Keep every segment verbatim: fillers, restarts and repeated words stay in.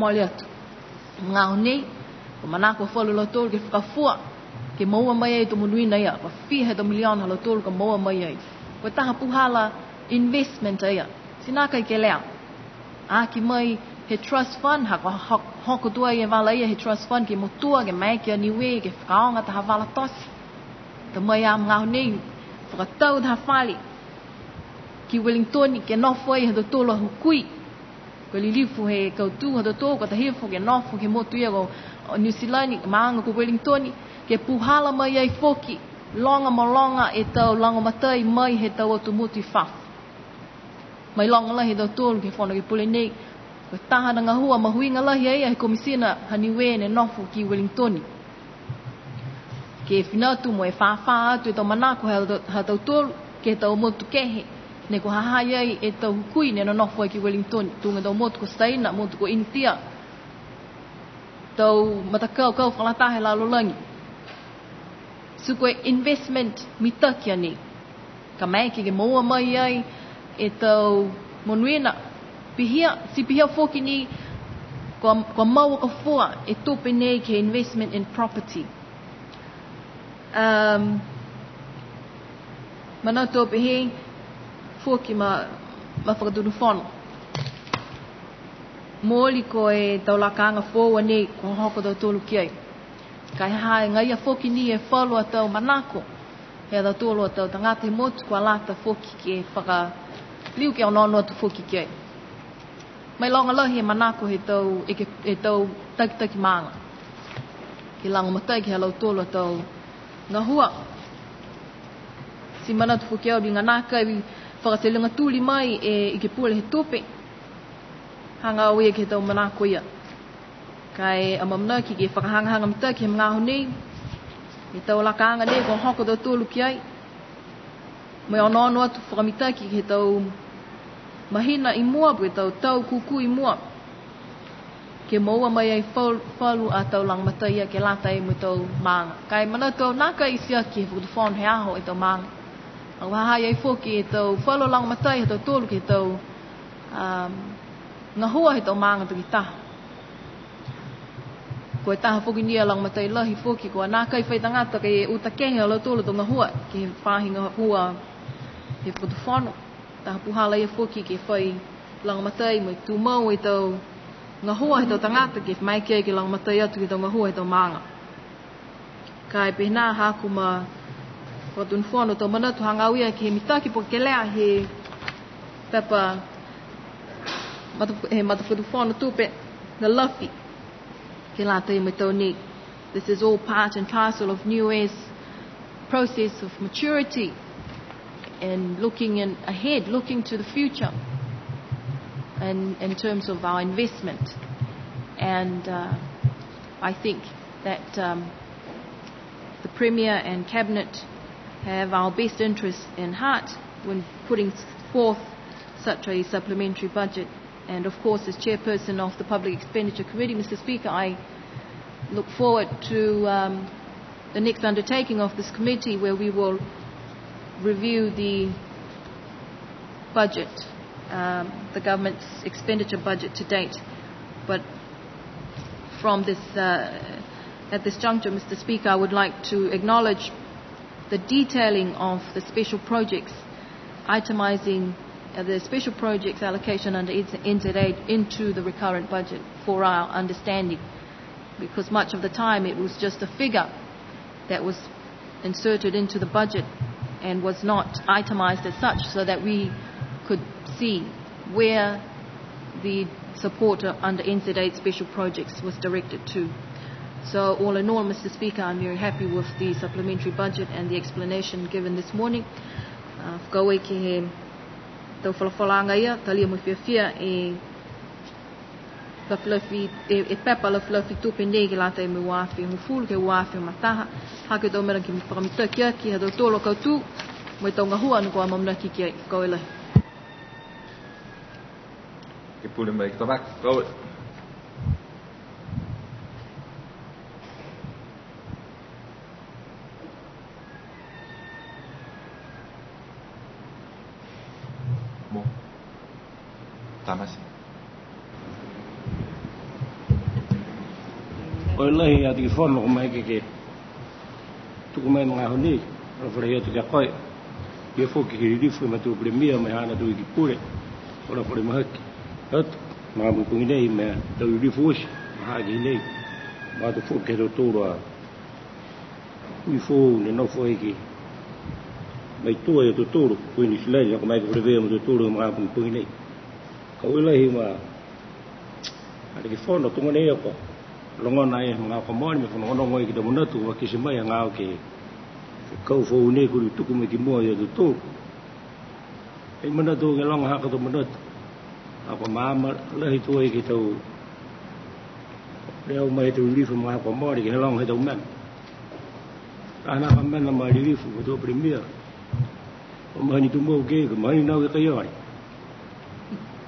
Mole atu. Magaaho nei, kua manako falu a lautolu ke fakafua, ke moua mai ai e tau monuina ia, kua fiha e tau miliona ha lautolu ka moua mai ai. Ko e taha puhala investment a ia, ti nākai kelea. Aki mai he trust fund, ha kua ho-, hoko tuai e vala ia he trust fund ke motua, ke maeke a Niue, ke fakaaoga taha vala tote. Ta mai a magaaho nei, fakatau taha fale ki Wellington, ke nofo ai ha tautolu a hukui. Ko e lilifu he kautū ha tautolu, ko Tahifo, ke nofo ke he motu ia ko Niu Silani, maaga ko Wellington, ke puhala mai ai foki, loga mo loga e tau lagomatai mai he tau atu motu i fafo. Mailoga lahi e tautolu ke he Fono Ekepule nei, ko e taha a gahua mahuiga lahi a ia he Komisina ha Niue ne nofo ki Wellington. Ke fina atu mo e fāfā atu e tau manako ha, ha tautolu, ke he tau motu kehe, ne kua ha ha i ai e tau hukui ne nonofo ai ki Wellington, tuga e tau motu ko Saina, motu ko Initia, tau matakau kau fakalataha he lalolagi. So ko e investment mitaki a nei. Ka maeke ke moua mai ai e tau monuina. Pihia, ti pihia foki ni kua, kua mau a kafua e tupe nei ke he investment in property. Um, manatu au pehē foki ma, ma Fakatonu Fono. Mooli ko e tau lakaaga foou a nei kua hoko a tautolu ki ai. Ka e ha ha agaia foki ni e falu a tau manako he ha tautolu a tau tagata he motu kua lata foki ke fakaliu ke onoono atu foki ki ai. Mailoga lahi e manako he tau, e ke, e tau takitaki maaga. Ke lagomatai ke he ha lautolu a tau gahua. Ti manatu foki au liga nākai fakateliga tuli mai e Ikipule he Tupe. Hagaao ia ke he tau manako ia. Ka e amaamanaki ke fakahagahaga mitaki he magaaho nei, e tau lakaaga nei kua hoko a tautolu ki ai. Mo e onoono atu fakamitaki ke he tau mahina i mua, po ke tau tau kūkū i mua. Ke moua mai ai fal-, falu a tau lagomatai ia ke lata ai mo e tau maaga. Ka e manatu au nākai isi aki he Fakatufono he aho e tau maaga. Aua ha ha i ai foki e tau falu lagomatai ha tautolu ke he tau, um, gahua he tau maaga takitaha. Ko e taha foki ni a lagomatai lahi foki, kua nākai fai tagata ke uta kehe a lautolu a tau gahua, ke he faahi gahua he Fakatufono. Taha puhala ia foki ke fai lagomatai mo e tumau e tau gahua he tau tagata, ke maeke ke lagomatai atu ke he tau gahua he tau maaga. Ka e pehē nā haaku ma Fakatonu Fono, tau manatu hagaao ia ke he mitaki po ke kelea he pepa mata-, he Matafakatufono Tupe lalafi ke lata mo e tau nei. This is all part and parcel of Niue's process of maturity and looking in ahead, looking to the future and in terms of our investment. And, uh, I think that, um, the Premier and Cabinet have our best interests in heart when putting forth such a supplementary budget. And of course, as chairperson of the Public Expenditure Committee, Mister Speaker, I look forward to, um, the next undertaking of this committee, where we will review the budget, um, the government's expenditure budget to date. But from this, uh, at this juncture, Mister Speaker, I would like to acknowledge the detailing of the special projects, itemizing, uh, the special projects allocation under N Z A into the recurrent budget for our understanding, because much of the time it was just a figure that was inserted into the budget and was not itemized as such, so that we could see where the support under N Z A special projects was directed to. So all in all, Mister Speaker, I'm very happy with the supplementary budget and the explanation given this morning. Uh, fakaaue ke he tau folafolaaga ia, talia mo e fiafia e lafilafi, e, e pepa lafilafi tupe nei ke lata mo e ua afe hogofulu ke ua afe ma taha. Ha ko e tau mena ke fakamitaki aki ha tautolu a kautū mo e tau gahua ne kua amaamanaki ki ai. Fakaaue lahi. Ke pule mai, ke tavaki, fakaaue. Mo. Tamasi. Ko e lahi a Tiki Fono, ko e maeke ke tuku mai e magaaho nei, alofa lahi atu ki a koe. Ia foki ke lilifu e matua Palemia mo e haana tau Iki Pule, alofa lahi mahaki atu, magaaho pogipogi nei, mo e tau lilifu oti, ha ha i nei. Mo e atu foki ke he tautolu a ui foou ne nofo ai ke mai tua ia tautolu, ko e Niu Silani, ko e maeke ke feleveia mo tautolu he magaaho pogipogi nei. Ka ui lahi ma a Tiki Fono, tuga nei a koe. Logona e he magaaho ka mole, mo e fanogonogo ai ke he tau manatu, kua kitia mai hagaao ke, ke kau foou nei kua tuku mai ki mua ia tautolu. Ai manatu ke loga ha ko e tau manatu. A kua maama lahi tuai ke he tau leo mai he tau lilifu he magaaho ka mole, ke he loga he tau mena. Ka ha ha ka mena ma lilifu, matua Palemia. Ko e mahani tumau ke, ko e mahani nau ke kaiole.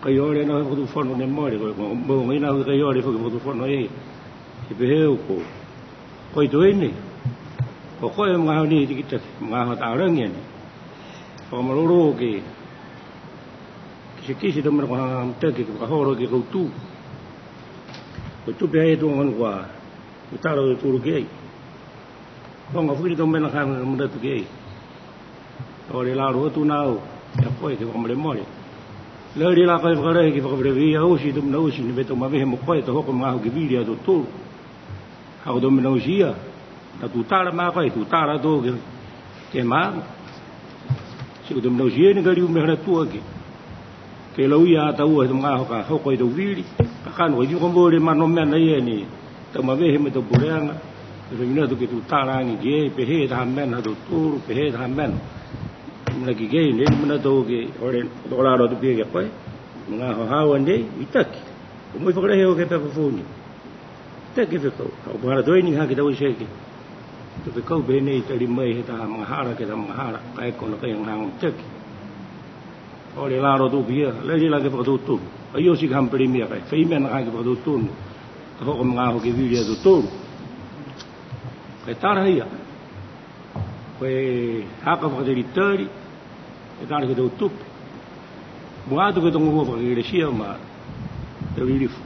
Kaiole nau he fakatufono ne mole, ko e, ko e, ko e mahani nau ke kaiole foki he fakatufono e. Ke pehē au ko, ko e tau nei. Ko e magaaho nei takitaki, magaaho taaragi ni. Fakamalolō ke, kitekite tau mena kua ha ha mitaki ke fakaholo ke he kautū. Ko e tupe ai e tau manu kua, kua tala tautolu ki ai. Loga foki e tau mena ka ha ha manatu ki ai. Ole lalo atu na au, ia koe ke fakamolemole. Lali la koe fakalahi ke fakafeleveia oti e tau mena oti, ne fai tau mavehe mo koe, to hoko magaaho ke vili a tautolu. Ha ko e tau mena oti ia, ne tutala ma koe, tutala to ke, ke ma. Ti ko e tau mena oti ia ne ka liu mena ha tua ke. Ke lauia a taua he tau magaaho ka hoko e tau vili. Kakano, ko e tau ka mole mano mena ia ni, tau mavehe mo e tau puleaga. Ke fai mena atu ke tutala age ke, pehē e taha mena ha tautolu, pehē e taha mena. Mena ki ke, ne mena tau ke, ole, to lalo atu pihia ki a koe. Magaaho haau a nei, mitaki. Ko e mo e fakalahi au ke he pepa foou ni. Mitaki e fekau. Au pehē atu ai ni ha ke tau i seke. Tau fekau pehē nei tali mai he taha magahala ke he taha magahala. Ka e kona kai hagahaga mitaki. Ole lalo atu pihia, lali la ke fakatautonu. Ai oti ka ha ma Palemia ka e fai mena ka ke fakatautonu. Ka hoko magaaho ke vili a tautolu. Ka e tala ia. Ko e haaku fakatalitali, e tala ke he tau tupe. Mua atu ke he tau gahua fakaekalesia ma tau lilifu.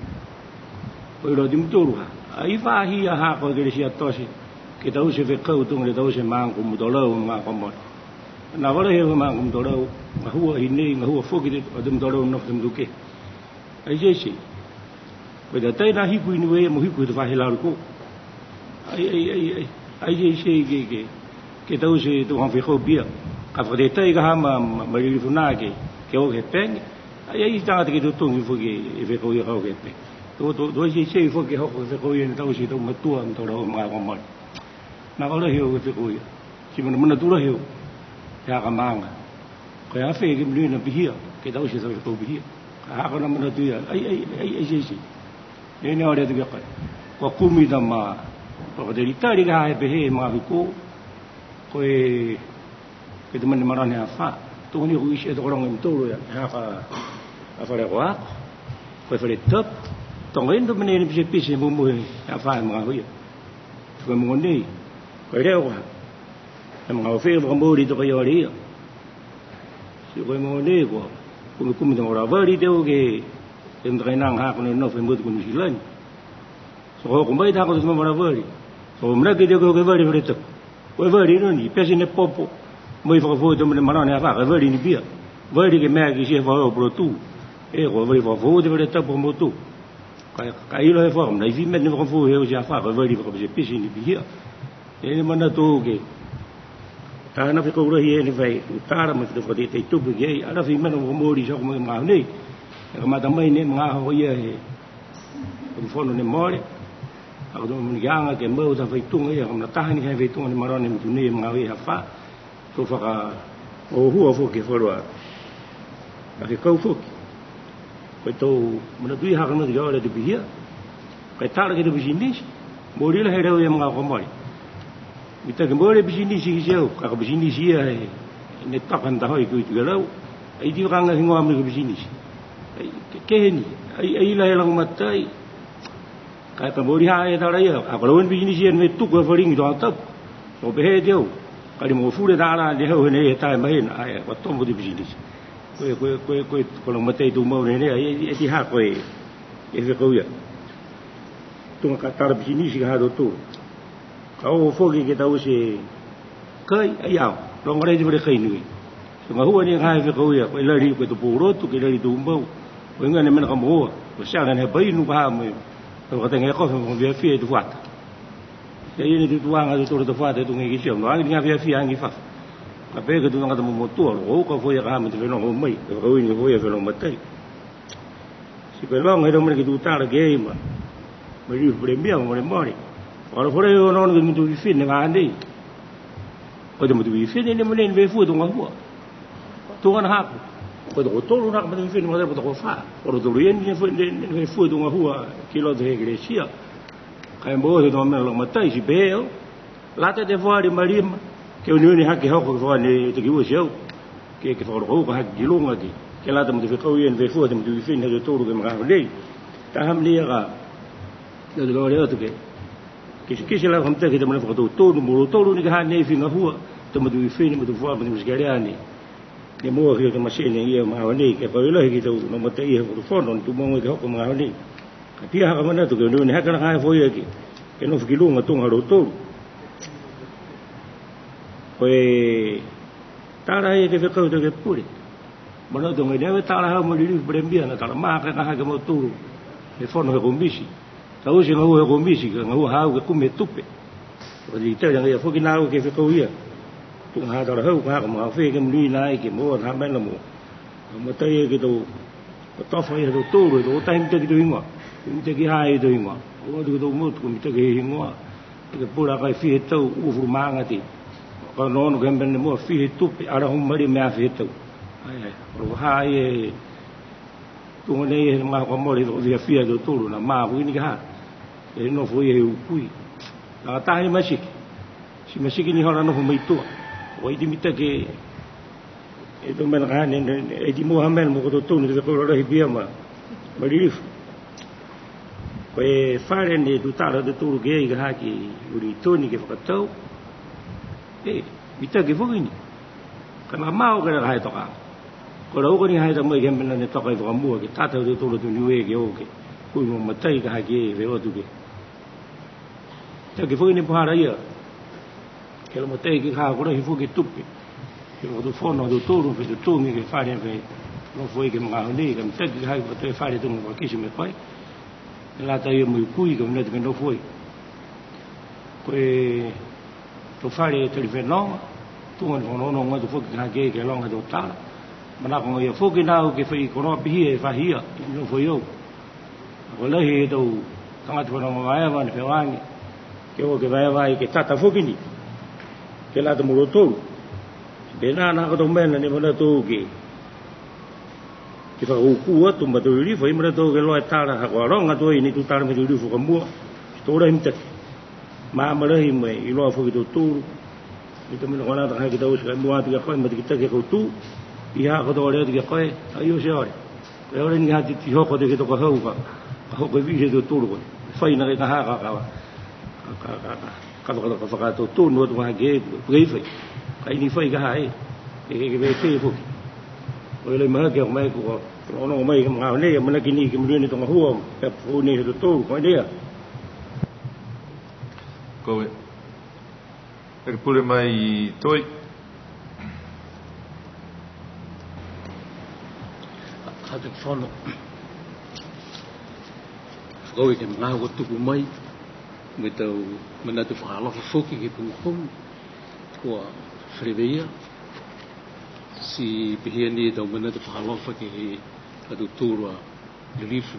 Ko e iloa e mutolu ha. Ai fahia haaku ekalesia tote, ke taute e fekau tuga ne taute e maaga ko Mutalau he magaaho ka mole. Ne vala he maaga ko Mutalau, gahua hinei, gahua foki e tau Mutalau ne nofo he motu kehe. Ai teitei. Ko e tatai ne hiku i Niue mo hiku he faahi lahi ko. Ai, ai, ai, ai. Ai teitei ke, ke, ke taute e tau fekau pihia. Ka fakateitei ka ha ma, ma, ma lilifu nā ke, ke o ke he pege. Ai, ai tagata ke totogi foki e fekau ia ka o ke he pege. To, to, to teitei foki ke hoko e fekau ia ne taute e tau matua, Mutalau he magaaho ka mole. Ne vala he o e fekau ia. Ti manamanatu lahi au, he haaku a maaga. Ko e a fē ke monuina pihia, ke taute e tau fekau pihia. Ka haaku a manatu ia, ai, ai, ai, ai, ai, ai. Nei ne ole atu ki a koe. Kua kumi tama, fakatalitali ka ha he pehē e magaaho ko, ko e, ke he tau mena ne marae he afā. Tuga ni ko e isi e tokologa e mutolu ia, he haaku a fale akoako. Ko e fale tapu. Tuga ni e tau mena ne pisipisi he momoui he afā he magaaho ia. Ko e mogonei, ko e leo ka. He magaaho fē fakamooli to ka i ole ia. Ti ko e mogonei kua kumikumi tama lavali te o ke, ke he tau kainaga haaku ne nofo he motu ko Niu Silani. Ti ko e hoko mai taha ko e tama lavali. Ti ko e manako ke te o ke hoko e vali he fale tapu. Ko e vali noni, pete ne popo. Mo e fakafoou e tau mena ne marae he afā, ko e vali ni pihia. Vali ke mena kitia he faahi pulotu. E, ko e vali fakafoou e fale tapu ha motu. Ka, ka iloa he faahi, mena ifi mena ne fakafoou he oti afā, ko e vali fakapisipisi ni pihia. E ne manatu ke. Taha a fekau lahi e ne fai, tutala mo e fai fakateitei tupe ki ai, a la fai mena fakamooli ti hoko mai he magaaho nei. E kamata mai ne magaaho ia he, ko e fono ne mole. A ko e tau mena ke aga ke mau taha faituga ia, ko e mena taha ni he faituga ne marae he motu nei he magaaho ia he afā. To fakaohua foki e falu a fekau foki. Ko e tau manatu ia haaku a manatu ia ole atu pihia. Ka e tala ke he tau pisinisi. Mooli lahi e leo ia he magaaho ka mole. Mitaki mo e pisinisi kitia au, ka ko e pisinisi ia he, ne toka he taha ia ke ui tuku e lau. Ai ti fakaaga higoa mo e pisinisi. Ai, ke, ke he ni, ai, ai lahi e lagomatai. Ka e ka mooli ha e tala ia, a ko e lau ni pisinisi ia ne tuku e faligi to a tapu. Ko e pehē e teau, ka lima fulu e tala ne hau he ne e taha e mahina, ai, kua tomo e pisinisi. Ko e, ko e, ko e, ko e, ko e lagomatai tumau nei, ai, ai, ai ti ha ko e, e fekau ia. Tuga ka tala pisinisi ka ha tautolu. Ka o foki ke taute kai, ai au. Loga lei te fale kai Niue. Tuga hua ni ka ha e fekau ia, ko e lali, ko e to pū lotu, ke lali tumau. Ko e gane mena ka moua. Ko e tia gane he painu ka ha mo e. Ka ka tege kofe mo fiafia e tufuata. Ia ia ni tutuaga tautolu tufuata e tuga i ke tia. No age ni ka fiafia age fafa. Ka pehē ke tuga ka ta momotua, lo ka foia ka ha mo e te fenoga mai. Ka fekau ni ka foia fenoga matai. Ti ko e loga e tau mena ke tutala ki ai ma, ma Lilifu Palemia, ma molemole. Fakaalofa lahi onoono ke he matua fifine gahua nei. Ko e matua fifine ne mogonei ne fua e tau gahua. Tuga na haaku. Ko e tokotolu na haaku matua fifine, ma ko e tokofā. Ko e tokotolu ia ne fua, ne, ne fua e tau gahua ki loto he Ekalesia. Ka e moua e tau mena lagomatai, ti pehē au. Lata e teau fā lima lima, ke uniuni hake hoko ke fakaone e taki ua e teau, ke, ke fakalokouka hake ki luga ke, ke lata mo e fekau ia ne fua e tau matua fifine ha tautolu ke he magaaho nei. Taha mena ia ka, ne tau leo atu ke, kitekite lata mo e tau mena fakatautolu, mo lautolu ni ka ha ne fai gahua, tau matua fifine, mo e tau fā, mo e tau matua fifine. Ne moua ke he tau masini ia he magaaho nei, ke fakaalofa lahi ke he tau lagomatai he fakatufono, ne tumau ke hoko he magaaho nei. Ka pihia ha ka manatu ke uniuni hake nā ka e foia ke, ke nofo ki luga tuga ha lautolu. Ko e tala ia ke fekau e Ekepule. Manatu agaia ne tala ha mo Lilifu Palemia na tala ma ka ka hake mautolu. He fono he komiti. Taute gahua he komiti, ka gahua haau ke kumi e tupe. Ko e tali agaia foki nā au ke fekau ia. Tuga ha talahau, ka ha ka magaaho fē ke monuina ai ke moua ha mena mo. Matai e ke tau, ka tofa ia ha tautolu, e tau tahi mitaki tau higoa. Mitaki ha e tau higoa. Ko e tau motu, ko e mitaki he higoa. Ekepule ka e fiha e tau, uafulu ma ga ti. Ka onoono ke he mena ne moua fiha e tupe, ara hu mali mena fiha e tau. Ai, ai, ko e ha ia e, tuga nei he magaaho ka mole, ko e fiafia ha tautolu, na ma, ko e ni ka ha. E nofo ia he Ukui. Na taha ni masiki. Ti masiki ni hola nofo mai tua. Ko e ti mitaki e, e tau mena ka ha ne, ne, ne, e ti moua ha mena mo ko tautolu, ne te fekau lahi pihia ma, ma Lilifu. Ko e fale ne tutala ha tautolu ke ai ka ha ki Wellington ke fakatau. E, mitaki foki ni. Ka na mau ke na ka ha e toka. Ko e lau ko ni ha e ta mai ke he mena ne toka i fakamua ke tata ha tautolu to Niue ke o ke. Ko e mo matai ka ha ke e fai atu ke. Mitaki foki ni puhala ia. Ke lagomatai ke ha ko e lahi foki e tupe. Ke fakatufono ha tautolu, fai totogi ke he fale, fai nofo ai ke he magaaho nei, ka mitaki ke ha ke fakatau e fale tuga fakakite mo e koe. Ke lata ia mo e Ukui, ka manatu ke nofo ai. Ko e tau fale tali fenoga, tuga ni onoono atu foki ke hake ke loga e tau tala. Manako agaia foki nā au ke fai koloa pihia e fahia, ke nofo ai au. Ko e lahi e tau tagata fenoga vaevae ne fenoga age. Ke o ke vaevae ke tata foki ni. Ke lata mo lautolu. Pihia nā ha ko e tau mena ne manatu ke, ke fakaukū atu ma tau lilifu, ai manatu ke iloa e tala ha ko e loga atu ai ne tutala mo e tau lilifu fakamua. Tau lahi mitaki. Maama lahi mo e iloa foki e tautolu. Mo e tau mena kua lata ha ke taute ka mua atu ki a koe, mo e takitaki ha kautū. Pihia ha ko e tau ole atu ki a koe, ai oti e ole. Ko e ole ni ha ti, ti hoko atu ke he tau ka hau ka, ka hoko e vili ha tautolu ko e. Fai nā ke ka ha ka, ka, ka fakatautonu atu ka ha ke, ke fai. Ka e ni fai ka ha e. Ke, ke, ke fai foki. Ko e lahi mahaki a ko mai ko, ko, ko, ko mai ke he magaaho nei, amanaki ni ke monuina e tau gahua, ke fai nei ha tautolu, ko e nei a. Ko e. Ekepule mai Toi. Hatufono. Fakaaue ke he magaaho kua tuku mai. Mo e tau manatu fakaalofa foki ke he pogipogi. Kua feleveia. Ti pihia ni e tau manatu fakaalofa ke he ha tautolu a lilifu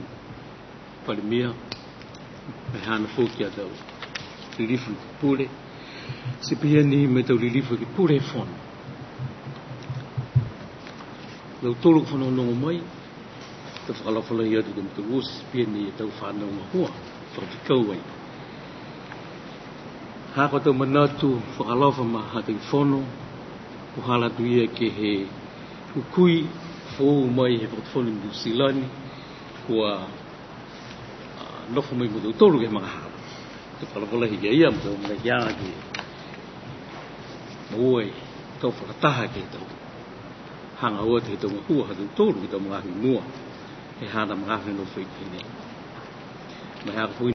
Palemia, mo e haana foki a tau lilifu Pule, ti pihia ni mo e tau lilifu Ekepule he fono. Lautolu kua fanogonogo mai, to fakaalofa lahi atu ke he matua, ti pihia ni e tau fanau gahua, fakafekau ai. Ha ko e tau manatu fakaalofa ma Hatufono, kua hala atu ia ke he hukui foou mai he fakatufono Niu Silani, kua, a, nofo mai mo tautolu ke he magahala. To fakaalofa lahi ki a ia, mo e tau manakoaga ke moua e tau fakataha ke he tau hagaao atu he tau gahua ha tautolu ke he tau magaaho i mua, he haana magaaho ne nofo ai pehē nei. Mo e ha ko e